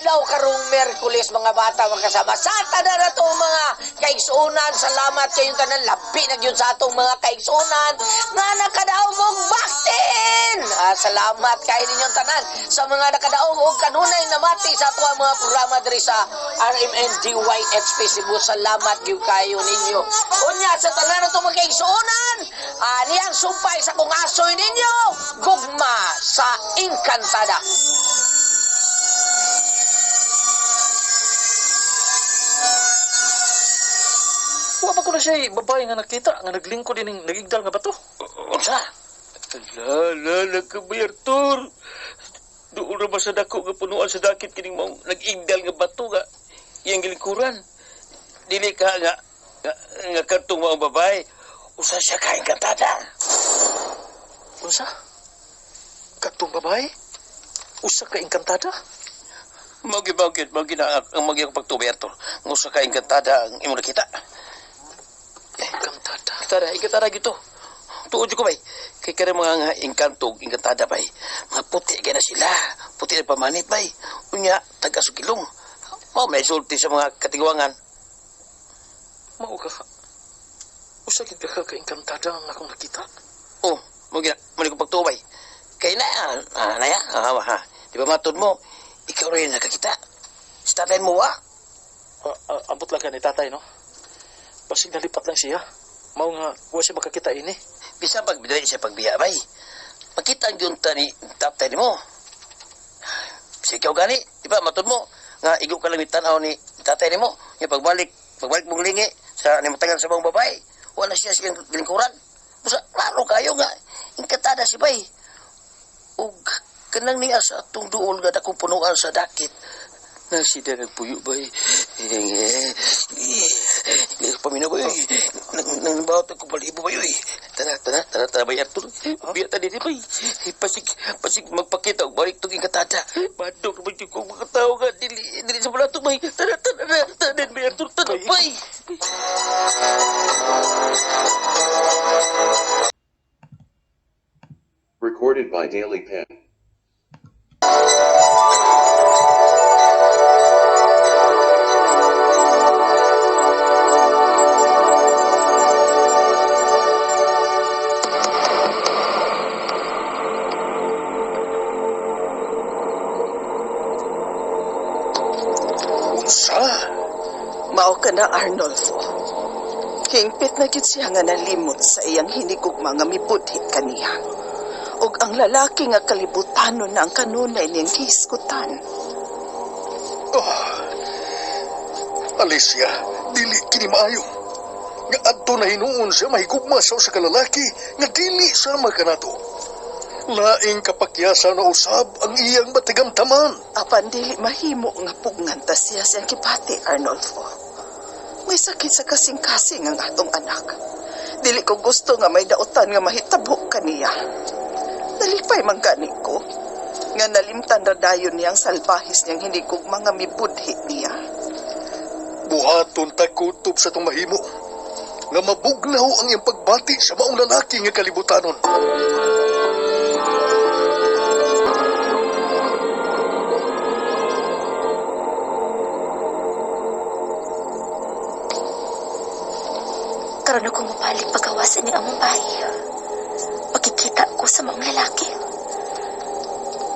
Adlaw karong Miyerkules, mga bata, mga kasama. Sa tanan na mga kaigsuonan, salamat kayong tanan. Labi na gyud sa atong mga kaigsuonan nga nakadaog og vaccine. Ah, salamat kay ninyong tanan sa mga nakadaog og kanunay namati sa ato ang mga programa diri sa RMNDYXP Cebu. Salamat gyud kayo ninyo. Unya sa tanan na mga kaigsuonan, niyang sumpay sa kung asoy ninyo, gugma sa Engkantada. Wa ba ko na siya babae nga nakita nga naglingkod ining nagigdal nga bato? Unsa? La, la, la ka ba, Arthur? Doon ra ba sa dako nga punuan sa dakit kining maong nag-igdal nga bato nga iyang gilingkuran? Dili ka nga kadtong maong babae. Usa siya ka engkantada. Unsa? Katong babae? Usa ka engkantada? Mao gibagit, mao gina ang magyang pagtubi, Arthur. Nga usa ka engkantada ang imong nakita. Engkantada. Engkantada, engkantada gito. Tuod ko bay. Kay kare mga nga engkanto, engkantada bay. Mga puti kay na sila. Puti na pamanit bay. Unya taga sugilong. Mao may sulti sa mga katigwangan. Mao ka. Usa gid ka ka engkantada ang akong nakita. Oh, mo gina, mo ni ko pagtubay. Kay na, naya, ha. Di ba matod mo, ikaw rin nakakita. Si tatay mo wa. Ambot lang ka ni tatay, no? Basig nalipat lang siya. Mao nga wa siya makakita ini. Bisa pag bidali siya pagbiya bay. Makita ang yun ta ni tatay mo. Si ikaw gani, di ba matod mo nga igo ka lang tanaw ni tatay nimo. Nga pagbalik mong lingi sa nimatagal sa mga babae, wala siya siyang lingkuran. Busa, klaro kayo nga, ingkatada si bay. Ug kanang niya sa atong duol nga dakong punuan sa dakit. Na si da nagpuyo bay. Paminaw bay. Nang bawat ako balibo bay. Tara, tara, tara, tara bay Arthur. Biya ta dito bay. Pasig, pasig magpakita og balik tong ingkatada. Badog ba ko mga tao nga dili dili sa balato bay. Tara, tara, tara, tara, bay Arthur, tara bay. Recorded by Daily Pen. Unsa? Mao ka na, Arnolfo. Hingpit na gyud siya nga nalimot sa iyang hinigugma nga mibudhi kaniya. Ug ang lalaki nga kalibutanon na ang kanunay niyang gihisgutan. Oh, Alicia, dili kini maayo. Nga adto na hinuon siya mahigugma sa usa ka lalaki nga dili sama kanato. Laing kapakyasa na usab ang iyang matigamtaman. Apan dili mahimo nga pugnan ta siya siyang kipati, Arnolfo. May sakit sa kasing-kasing ang atong anak. Dili ko gusto nga may dautan nga mahitabo kaniya. Nalipay man gani ko nga nalimtan ra dayon niyang salbahis niyang hinigugma nga mibudhi niya. Buhaton ta kutob sa itong mahimo nga mabugnaw ang iyang pagbati sa maong lalaki nga kalibutanon. Karon ako mabalik pagawasan ni among bahay. Makikita ko sa maong lalaki.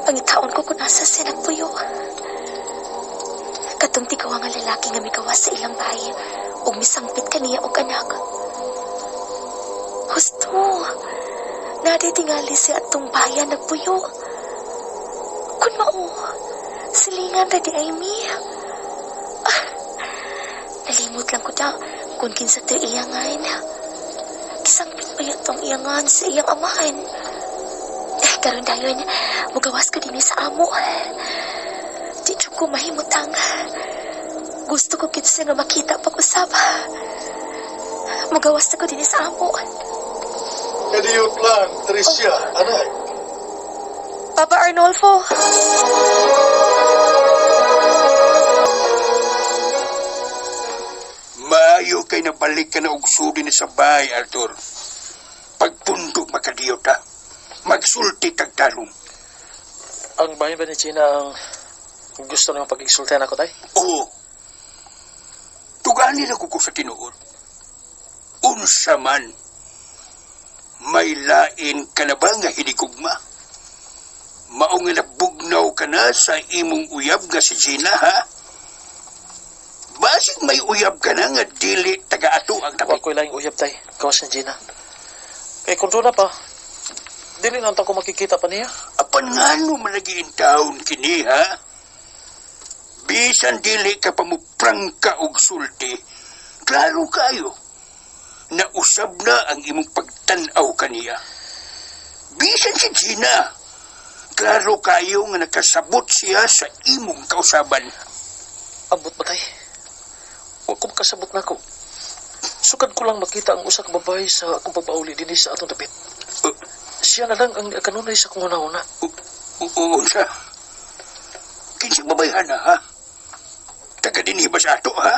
Pangitaon ko kung nasa siya nagpuyo. Katong tigaw nga lalaki nga migawas sa ilang bahay ug misangpit kaniya og anak. Husto. Naditingali siya atong bayan nagpuyo. Kun mao, silingan ra di ay mi. Ah, nalimot lang ko da kung kinsa to iyangan. Kisangpit pa yatong iyangan sa iyang amahan. Eh, karon dayon, mugawas ko dinhi sa amo. Di jud ko mahimutang. Gusto ko kinsa nga makita pag-usab. Mugawas na ko dinhi sa amo. Kadiyot lang, Tricia, anak. Papa Arnolfo. Maayo kay nabalik ka na og sudi ni sa bahay, Arthur. Pagpundok makadiyot ha. Magsulti tag tarong. Ang bahay ba ni Gina ang Gusto nimo pag-insultihan ako, tay? Oo. Tugani na ko ko sa tinuod. Unsa man, may lain ka na ba nga hinigugma? Mao nga nabugnaw ka na sa imong uyab nga si Gina, ha? Basig may uyab ka na nga dili taga-ato ang Wa tabi. ko'y laing uyab, tay. Gawas ni Gina. Kay kung doon na pa, dili na unta ko makikita pa niya. Apan ngano malagi in town kini, ha? Bisan dili ka pa muprangka og sulti, klaro kayo. Nausab na ang imong pagtan-aw kaniya. Bisan si Gina, klaro kayo nga nakasabot siya sa imong kausaban. Ambot ba, tay? Wa ko makasabot na ako. Sukad ko lang makita ang usa ka babae sa akong pagpauli dinhi sa atong dapit. Siya na lang ang kanunay sa akong una-una. Oo, unsa? Kinsang babayhan na, ha? Taga dinhi ba sa ato, ha?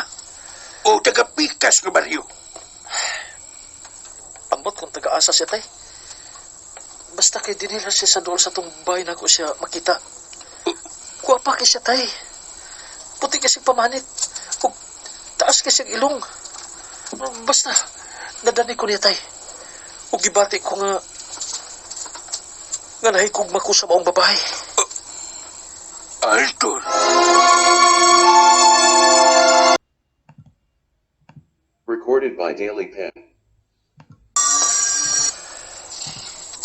O taga pikas nga baryo? Ambot kung taga-asa siya, tay. Basta kay dinhi lang siya sa duol sa atong bahay na ako siya makita. Kuwapa kay siya, tay. Puti kasi pamanit. Ug taas kasi ang ilong. Basta, nadani ko niya, tay. Ug gibati ko nga nga nahikugma ko sa maong babae. Arthur. Recorded by Daily Pen.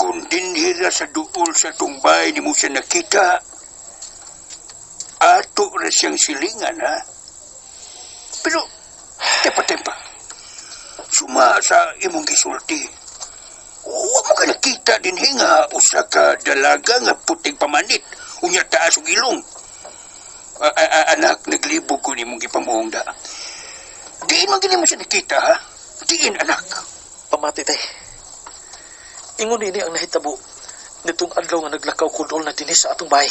Kung dinhi ra sa duol sa tumbay ni mo siya nakita, ato ra siyang silingan, ha? Pero, tempa-tempa, suma sa imong gisulti. Wa mo ka nakita dinhi nga usa ka dalaga nga puting pamanit, unya taas og ilong. Anak, naglibog ko nimong gipamuong da. Diin man gini mo siya nakita, ha? Diin, anak. Pamati, tay. Ingon ini ang nahitabo nitong adlaw nga naglakaw ko dool na dinhi sa atong bahay.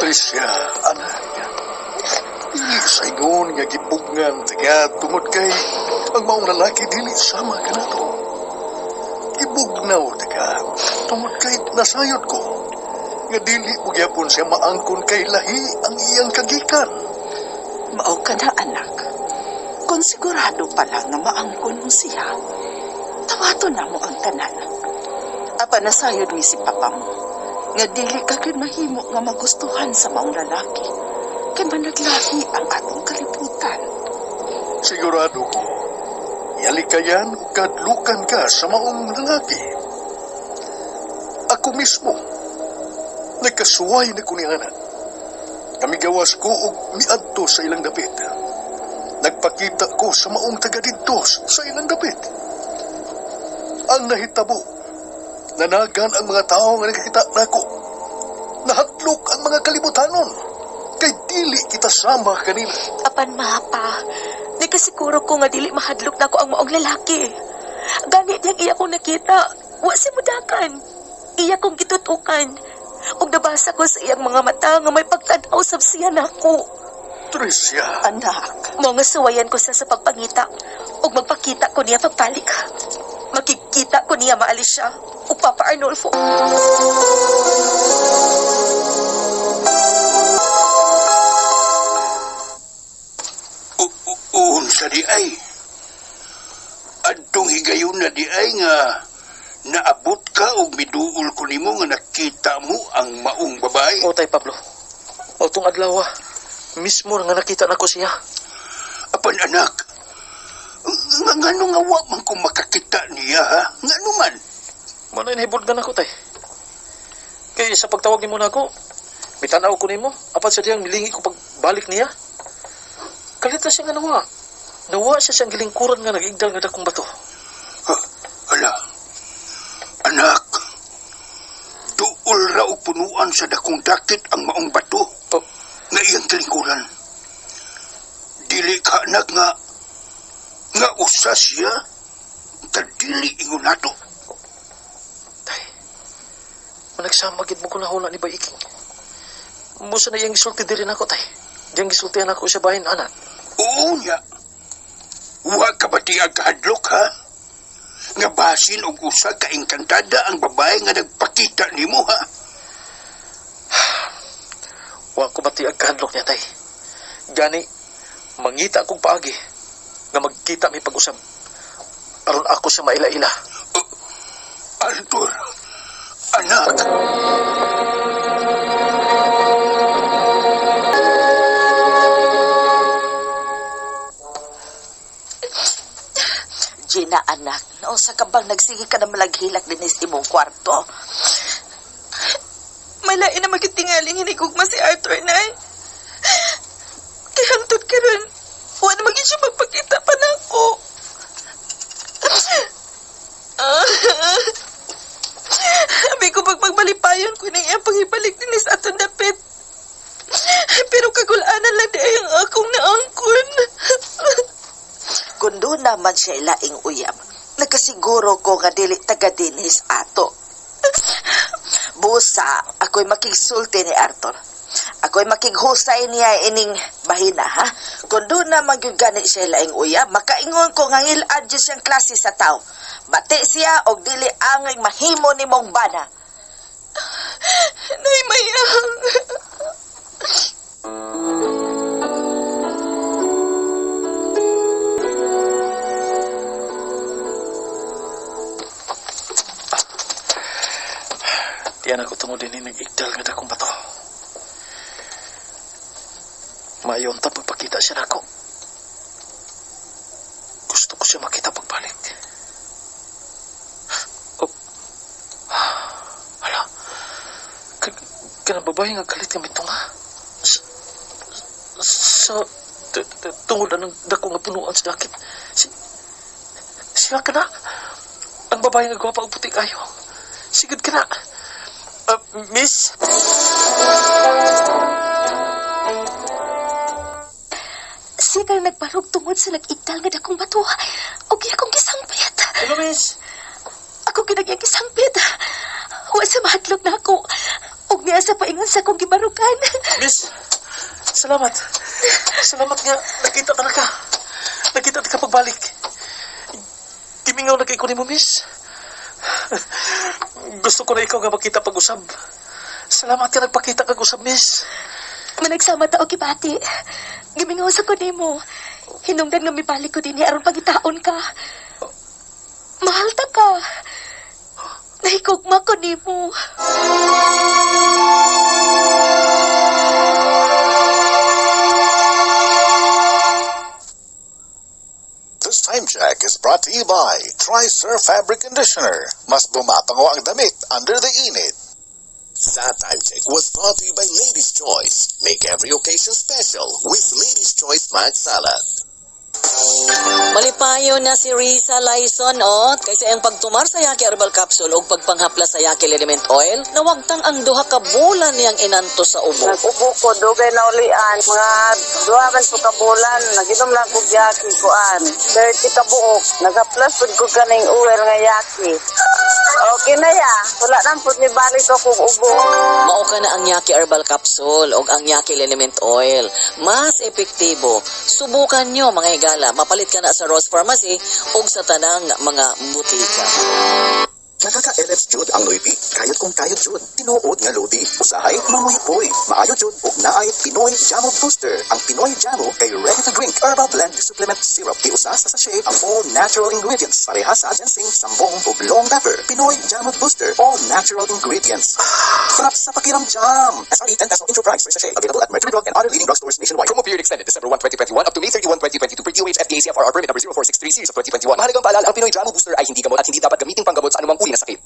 Tricia, anak. Dili sa ingon nga gibugngan taga tungod kay ang maong lalaki dili sama kanato. Gibugnaw taga tungod kay nasayod ko nga dili mo gyapon siya maangkon kay lahi ang iyang kagikan. Mao ka na, anak. Kung sigurado pa lang nga maangkon mo siya, tawato na mo ang tanan. Apa nasayod mi si papa mo, nga dili ka gyud mahimo nga magustuhan sa maong lalaki. Kay managlahi ang atong kalibutan. Sigurado ko, yalikayan o kadlukan ka sa maong lalaki. Ako mismo, nagkasuway na ko ni Ana. Kamigawas ko og miadto sa ilang dapit. Nagpakita ko sa maong taga didto sa ilang dapit. Ang nahitabo, nanagan ang mga tao nga nakakita nako. Nahadlok ang mga kalibutanon. Kay dili kita sama kanila. Apan mapa, nagkasiguro ko nga dili mahadlok nako ang maong lalaki. Gani diyang iya kong nakita, wa si mudakan. Iya kong gitutukan. Ug nabasa ko sa iyang mga mata nga may pagtan-aw sab siya nako. Tricia, Anak, Mao nga suwayan ko siya sa pagpangita ug magpakita ko niya pagbalik. Makikita ko niya maalis siya ug Papa Arnolfo. Unsa di ay? Adtong higayon na di ay nga naabot ka og miduol ko nimo nga nakita mo ang maong babae. O, tay Pablo. O tong adlaw, mismo nga nakita nako siya. Apan anak, nga ngano nga wa man ko makakita niya, ha? Ngano man? Mo na inahibulgan ako, tay. Kay sa pagtawag nimo nako, mitanaw ko nimo, apan sa diyang milingi ko pagbalik niya. Kalita siya nga nawa. Nawa siya siyang gilingkuran nga nag-igdal nga dakong bato. Ha, hala. Anak, duol ra og punuan sa dakong dakit ang maong bato Oh, nga iyang kilingkuran. Dili ka anak nga nga usa siya kadili ingon nato. Tay, managsama gid mo ko nahuna ni Bay Iking. Musa na iyang gisulti diri nako, tay. Diyang gisultihan ako siya bahin, ana. Oo niya. Wa ka ba ti kahadlok, ha? Nga basin og usa ka engkantada ang babae nga nagpakita nimo, ha? Wa ko bati ang kahadlok niya, tay. Gani, mangita akong paagi nga magkita mi pag-usab. Aron ako siya maila-ila. Arthur, anak. Gina, anak, nausa ka bang nagsige ka na malaghilak din sa imong kwarto? Malain na magitingaling hinigugma si Arthur, Nay. Kaya hangtod karon, wa na maging siya magpakita pa nako. Abi ko pagpagbalipayon ko nang iyang pangibalik din sa atong dapit. Pero kagulanan lang di ay ang akong naangkon. Kung doon naman siya ilaing uyab, nakasiguro ko nga dili taga dinis ato. Busa, ako'y makigsulti ni Arthur. Ako'y makighusay niya ining bahina, ha? Kung doon naman gyud gani siya ilaing uyab, makaingon ko nga ngilad gyud siyang klase sa tao. Bati siya og dili angay mahimo nimong bana. Nay, mayang. Diyan ako tungod din nag-igdal nga dakong bato. Mayon ta pagpakita siya nako. Gusto ko siya makita pagbalik. Oh. Hala. Kanang babae nga galit kami tunga. Sa tungod anang dako nga punuan sa dakit. Siya ka na. Ang babae nga gwapa og puti kayo. Sigud ka na. Miss? Siya kang nagbarog tungod sa nag-igdal nga dakong bato. Og iya akong gisangpit. Hello, miss. Ako ginagiyang gisangpit. Wa sa mahadlok na ako. Og niya sa paingon sa akong gibarukan. Miss, salamat. Salamat nga nakita ta na ka. Nakita ta ka pagbalik. Gimingaw na kay ko nimo, miss. Gusto ko na ikaw nga makita pag-usab. Salamat ka nagpakita kag usab, miss. Managsama ta og gibati. Gimingaw sa ko nimo. Hinungdan nga mibalik ko dinhi aron pagitaon ka. Mahal ta ka. Nahigugma ko nimo. This time check is brought to you by Trisurf Fabric Conditioner. Mas bumabango ang damit under the init. That time check was brought to you by Ladies Choice. Make every occasion special with Ladies Choice Mac Salad. Malipayo na si Risa Lyson, oh. Kaysa iyang pagtumar sa Yaki Herbal Capsule o pagpanghapla sa Yaki Liniment Oil, nawagtang ang 2 ka bulan niyang inanto sa ubo. Nag-ubo ko, dugay na ulian. Mga 2 man po ka bulan, naginom lang kog yaki kuan. 30 ka buok. Nagaplas pud ko kaning oil nga yaki. Okay na ya. Wala nang pud ni balik akong ubo. Mao ka na ang Yaki Herbal Capsule o ang Yaki Liniment Oil. Mas epektibo. Subukan nyo, mga higala. Mapalit ka na sa Rose Pharmacy o sa tanang mga butika. Nakaka-LF jud ang Noypi. Kayod kung kayod jud. Tinuod nga lodi. Usahay, mamuhipoy. Maayo jud ug naay Pinoy Jamu Booster. Ang Pinoy Jamu kay ready to drink herbal blend supplement syrup. Giusa sa sachet ang all natural ingredients. Pareha sa ginseng, sambong ug long pepper. Pinoy Jamu Booster. All natural ingredients. Sarap sa pakiramdam. SRP 10 peso intro price per sachet. Available at Mercury Drug and other leading drugstores nationwide. Promo period extended December 1, 2021 up to May 31, 2022 per DOH FDA CFRR permit number 0463 series of 2021. Mahalagang paalala, ang Pinoy Jamu Booster ay hindi gamot at hindi dapat gamiting panggamot sa anumang uri na sakit.